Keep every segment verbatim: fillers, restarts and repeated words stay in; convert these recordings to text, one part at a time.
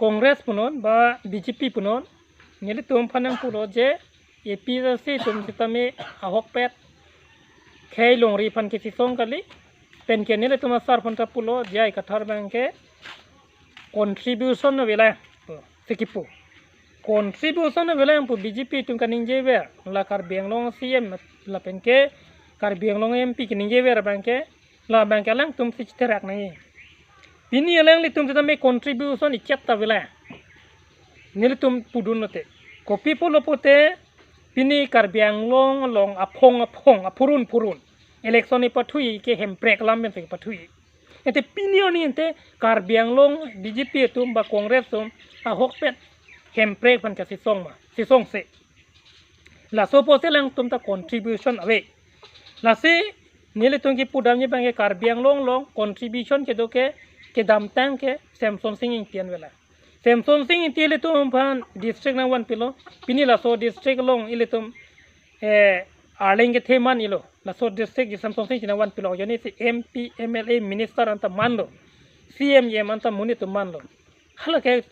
Congress punon ba B J P punon, nelitum aphan nangpulo je A P H L C atum sitame ahokpet khei longri aphan kesisong kali, penke nelitum asar aphan ta pulo je ai kathar abangke contribution avelang, si kipu. Contribution avelang pu B J P atum kaningjever, la Karbi Anglong C M lapenke Karbi Anglong M P kaningjever abangke, la abangke alangtum si chitherak nangji. Pini alanglitum sitame contribution ichet ta avelang. Nelitum pudun lote. Kopi pulo pute, pini Karbi Anglong along aphong aphong, aphurun phurun election ipathui ke Hemprek alam pen si pathui. Ante pini arni ante Karbi Anglong B J P atum ba Congress atum ahokpet Hemprek aphan kesisong ma, sisongse. Laso apotsi alangtum ta contribution ave. Lasi nelitum kipudamji abangke Karbi Anglong along contribution kedo ke kedamtang ke Semsonsing Ingti an avelang. Semsonsing Ingti ilitum aphan district nangvanpilo. Pini laso district along ilitum, eh, arleng kethe man-ilo. Laso district ke Semsonsing Ingti nangvanpilo. Joni si M P, M L A, minister anta manlo. C M, E M anta monit atum manlo. Halake,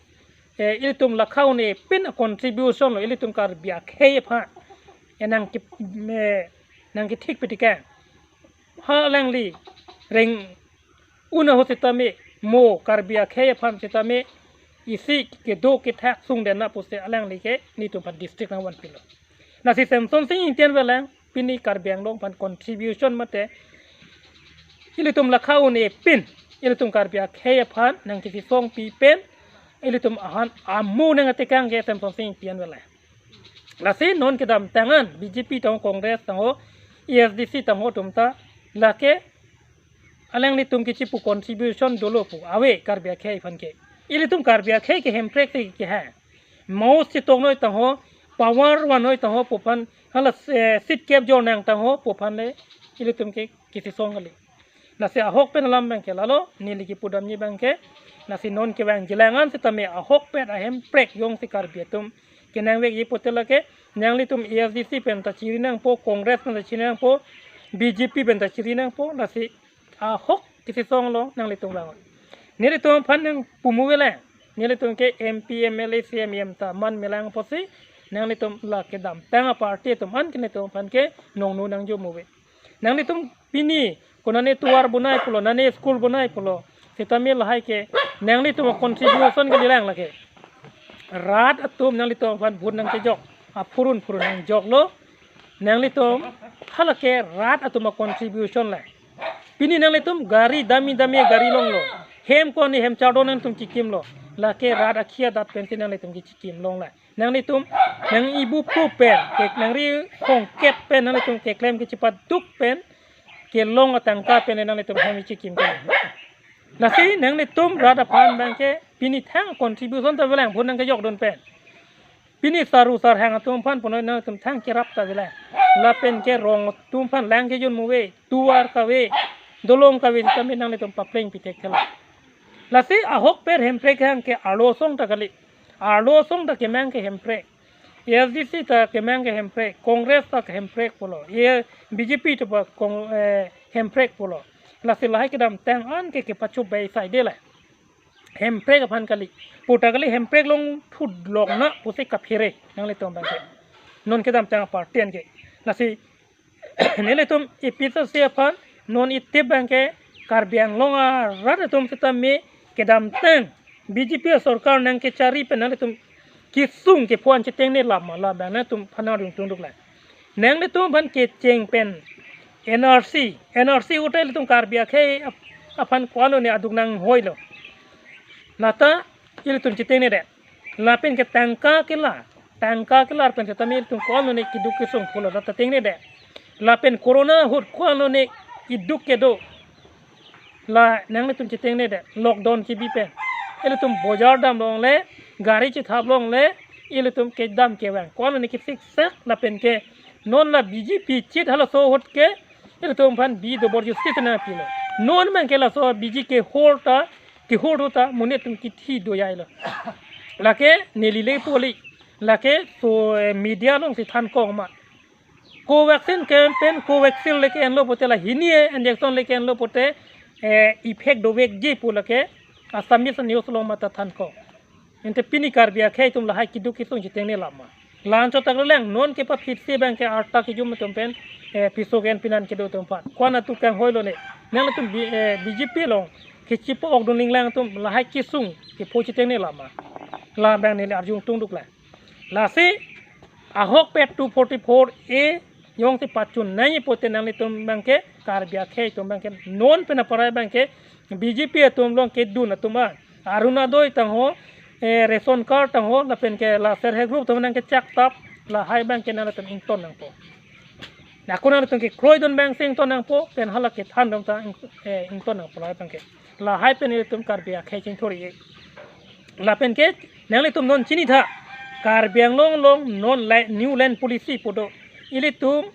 eh, ilitum lakha un-e pin a contribution lo, ilitum Karbi akhei aphan. Ya nangke, eh, nangkethik petika. Ha alangli reng un ahut sitame, mo Karbi akhei aphan sitame, isi kedo kethak sungdetna pusi alangli ke nelitum aphan district nangvanpilo. Lasi Semsonsing Ingti an avelang, pini Karbi Anglong aphan contribution mate, ilitum lakha un-e pin, ilitum Karbi akhei aphan nangkesisongpi pen, ilitum aphan amu nangtekang ke Semsonsing Ingti an avelang. Lasi non kedamtang an B J P tangho, Congress tangho, A S D C tangho atum ta lake alanglitum kechipu contribution dolo pu ave Karbi akhei aphan ke. Ilitum Karbi akhei ke Hemprek si keha. Mouse chetoknoi tangho, power vannoi tangho pu aphan, hala, eh, seat kep jonang tangho pu aphan le ilitum ke kesisong kali. Lasi ahok pen alam abangke lalo, neli kipudamji abangke. Lasi non kevangjilang an sitame ahokpet a Hemprek jongsi Karbi atum kenangvekji pute lake, nanglitum A S D C pen ta chiri nangpo, Congress pen ta chiri nangpo, B J P pen ta chiri nangpo, lasi ahok kesisong along nanglitum vang. Nelitum aphan nangpu mu avelang, nelitum ke M P, M L A, C M, E M ta man melang pusi, nanglitum la kedamtang a party atum an ke nelitum aphan ke nongnu nangjo mu ave. Nanglitum pini, konane tovar bonai pulo, nane school bonai pulo. Sitame lahai ke, nanglitum a contribution kalilang lake. Rat atum nanglitum aphan vote nangkejok, aphurun phurun nangjoklo. Nanglitum, halake rat atum a contribution le. Pini nanglitum gari dami dami gari longlo. Hem ko-an hem chardon nangtum chikimlo. Lake rat akhei adat pensi nanglitum kechikim longle. Nanglitum, nang-ibu pu pen, ke nangri hongket pen, nanglitum keklem kechepaduk pen, kelong atangka pen nanglitum hem chikim pen. Lasi nanglitum rat aphan abangke pini thang contribution ta avelang, vote nangkejokdun pen. Pini saru sarhang atum aphan punoi nanglitum thang kerap ta avelang. Lapen ke rong atum aphan lang kejun mu ave, tovar kave, dolong kave sitame nanglitum papleng pithekthe lo. Lasi ahokpet Hemprek hang ke arlo asong ta kali. Arlo asong ta kemang ke Hemprek. A S D C ta kemang ke Hemprek. Congress ta ke Hemprek pulo. Ye B J P ta pa Cong-, eh, Hemprek pulo. Lasi lahai kedamtang an ke kepachup bai sai de la. Hemprek aphan kali. Pu ta kali Hemprek longthu longna pusi kaphere nanglitum abangke. Non kedamtang a party an ke. Lasi nelitum A P H L C aphan non itip abangke Karbi Anglong arat atum sitame kedamtang B J P sorkar nangkechari pen nanglitum kesung kepu-an chetengne lam ma, labang nanglitum aphan nangdung tungduk la. Nanglitum aphan kecheng pen N R C, N R C ahut ta ilitum Karbi akhei ap-, aphan ko-an lone aduk nanghoilo. Lata ilitum chetengne det. Lapen ke tangka kelar, tangka kelar pen sitame ilitum ko-an lone keduk kesung pulo, lata tengne det. Lapen corona ahut ko-an lone iduk kedo, la nanglitum chetengne det, lockdown kebi pen. Ilitum bojar dam longle, gari chethap longle, ilitum kedam kevang. Ko-an lone kesiksak lapen ke non la B J P chit halaso ahut ke, ilitum aphan bi dobor justice nangpilo. Non abangke laso B J P kehor ta, kehor ta, monit atum kithi do jailo. Lake neli le poli. Lake so, eh, media alongsi than kong ma. Covaxin campaign, Covaxin le ke-enlo pute la hini e, injection le ke-enlo pute, eh, effect dovekji pu lake Assamese news along mata than kong. Ante pini Karbi akhei atum lahai keduk kesung chitengne lama. La-anchot ta kelang, non kepaphit si abang ke arta kejum atum pen, eh, piso ke-en pinan kedo atum aphan. Ko-an atum kanghoilo ne. Nanglitum B-, eh, B J P along kechipo-ok dun linglang atum lahai kesung kepho chitengne lama. La abang neli arjung tungduk la. Lasi ahokpet two forty-four A jongsi pachun nangji pute nanglitum abang ke, Karbi akhei atum abang ke, non pen aparai abang ke, B J P atum along kedun atum a, Orunodoi tangho, eh, ration card tangho, lapen ke la self help group atum nangkechak tap, lahai abang ke nanglitum ington nangpo. Nako nanglitum kekroi dun abang si ington nangpo, pen hala kethan atum ta ing-, eh, ington nangpo lahai abang ke. Lahai pen ilitum Karbi akhei chingthur-ik. Lapen ke nanglitum non chini tha. Karbi Anglong along non la-, new land policy pu do. Ilitum,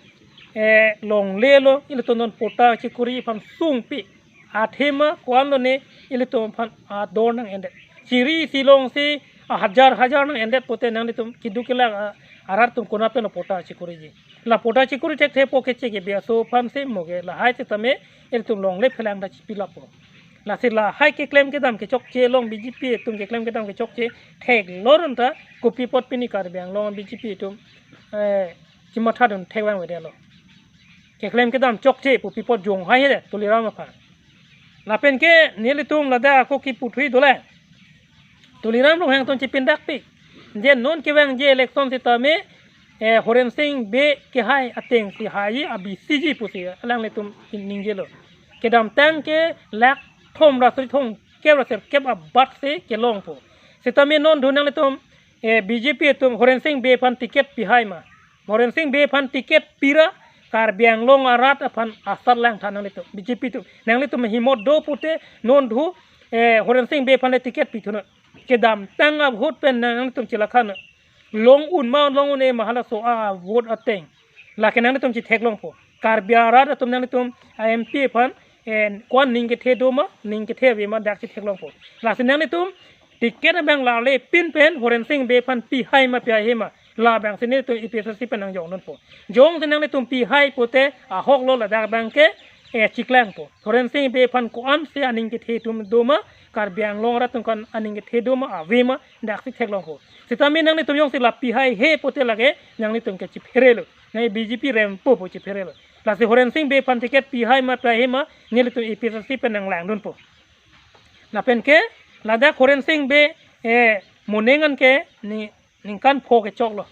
eh, longle lo, ilitum non patta chikuri aphan sungpi. Athema ko-anlo ne ilitum aphan ador nang-endet. Chiri si long si a hajar hajar nang-endet pute nanglitum keduk kelak a, arat atum konat pen lo patta chikuriji. La patta chikuri thekthe po keche ke biaso aphan si mo ke lahai sitame ilitum longle phelang ta chipilap po. Lasi lahai keklem kedam kechokche along B J P atum keklem kedam kechokche theklong anta kopi apot pini Karbi Anglong B J P atum, eh, chimatha dun thek abang avedetlo. Keklem kedam chokche pu pi apot jonghai hede Tuliram aphan. Lapen ke nelitum ladak ako kipu thui dolang. Tuliram Ronghang atum chipindakpi. Je non kevangji election sitame, eh, Horen Sing Bey kehai ateng si haiji, abisiji pusi alanglitum ningjelo. Kedamtang ke lakh thom ra suri thomkep ra sirkep abat si kelongpo. Sitame non dun nanglitum, eh, B J P atum Horen Sing Bey aphan ticket pihai ma? Horen Sing Bey aphan ticket pira Karbi Anglong arat aphan asat langtha nanglitum, B J P atum. Nanglitum himot do pute non dhu, eh, Horen Sing Bey aphan le ticket pithunon. Kedamtang a-vote pen nanglitum chilakhan. Long un ma long un-e ma halaso a-vote ateng. Lake nanglitum chitheklongpo. Karbi arat atum nanglitum a-M P aphan, eh, ko-an ning kethe do ma, ning kethe ave ma dak chitheklongpo. Lasi nanglitum ticket abang larle pin pen Horen Sing Bey aphan pihai ma pihai ma. Labang si nelitum A P H L C pen nangjongdunpo. Jongsi nanglitum pihai pute ahoklo ladak abang ke, eh, chiklangpo. Horen Sing Bey aphan ko-an si aning kethe atum do ma, Karbi Anglong arat atum ko-an aning kethe do ma, ave ma, dak si theklongpo. Sitame nanglitum jongsi la pihai he pute lake nanglitum ke chipherelo. Nang B J P rempo pu chipherelo. Lasi Horen Sing Bey aphan ticket pihai ma pihai ma, nelitum A P H L C pen nanglangdunpo. Lapen ke ladak Horen Sing Bey, eh, moning an ke ni ningkan pho kechoklo.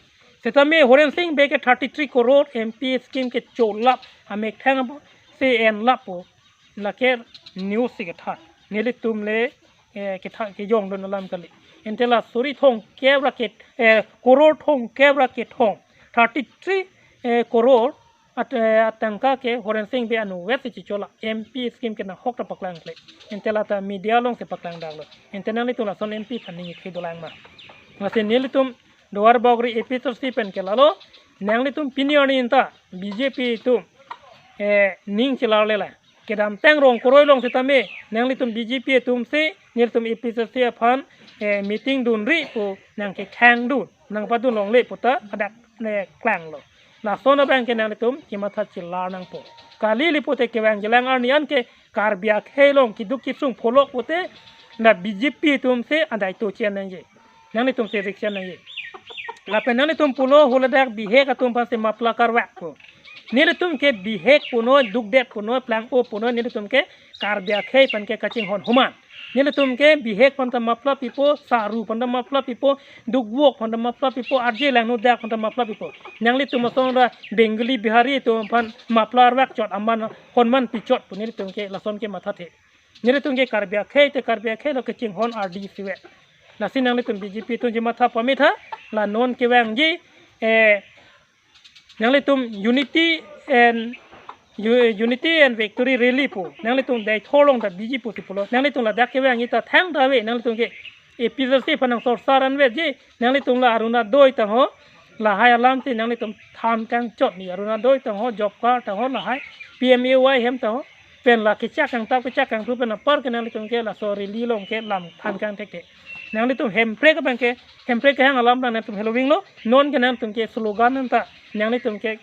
Sitame Horen Sing Bey ke thirty three crore M P scheme kecholap, amethang si enlappo. Lake news si ketha. Nelitum le, eh, ketha kejongdun alam kali. Ante la suri thomkep ra ke, eh, crore thomkep ra kethom. Thirty three, eh, crore at, eh, atangka ke Horen Sing Bey anvet si chicholap, M P scheme ke nahok ta paklang kle. Ante la ta media along si paklang daklo. Ante nanglitum lason M P aphan ning kethe dolang ma? Lasi nelitum Duarbagori A P H L C pen ke lalo, nanglitum pini arni anta B J P atum, eh, ning chelarle la. Kedamtang rong kroi long sitame nanglitum B J P atum si nelitum A P H L C aphan, eh, meeting dunri pu nangkekhang dun, nangpadun longle pu ta adak ne klanglo. Lason abang ke nanglitum kematha chelar nangpo. Kali li pute kevangjilang arni an ke Karbi akhei along keduk kesung pholok pute na B J P atum si adai to chen nangji. Nanglitum si rik chen nangji. Lapen nanglitum pulo huladak bihek atum aphan si mapla karvak po. Nelitum ke bihek punoi, dukdet punoi, plang-o punoi, nelitum ke Karbi akhei aphan ke kachinghon human. Nelitum ke bihek aphan ta mapla pipo, saru aphan ta mapla pipo, dukvok aphan ta mapla pipo, arje langno dak aphan ta mapla pipo. Nanglitum asonra Bengali Bihari atum aphan mapla arvak chot, aman honman pichot pu nelitum ke lason ke mathathe. Nelitum ke Karbi akhei te Karbi akhei lo kachinghon ardi sive. Lasi nanglitum B J P atum chimatha pame tha, la non kevangji, eh, nanglitum unity and u-, unity and victory rally pu. Nanglitum dei tholong ta B J P si pulo. Nanglitum ladak kevangji ta thangta ave, nanglitum ke A P H L C aphan nangsorsar anvetji, nanglitum la Orunodoi tangho, lahai alam si nanglitum than kangchot ni, Orunodoi tangho, job card tangho, lahai P M A Y hem tangho. Pen la kechak kangtap kechak kangthu pen apar ke nanglitum ke laso rally along ke lam than kangthekthe. Nanglitum Hemprek abang ke, Hemprek kehang alam abang nangtum heloving lo, non ke nangtum ke slogan anta nanglitum ke,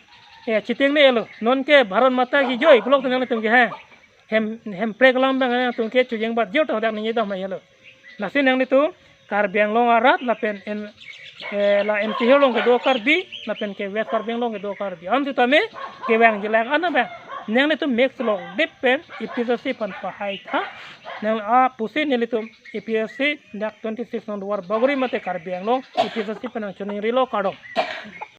eh, chitengne lo. Non ke Bharat Mata Ki Jai pulote nanglitum ke ha. Hem, Hemprek alam abang nangtum ke chojeng bat jor ta hadak ningje dam ma lo. Lasi nanglitum Karbi Anglong arat lapen en, eh, la N C Hills along kedo Karbi lapen ke West Karbi Anglong kedo Karbi. An sitame kevang jilang an abang. Nanglitum mix lok dip pen A P H L C aphan pahai tha. Nang a pusi nelitum A P H L C dak twenty-six number Bagori mate Karbi Anglong A P H L C pen nangchiningrilo, kardom.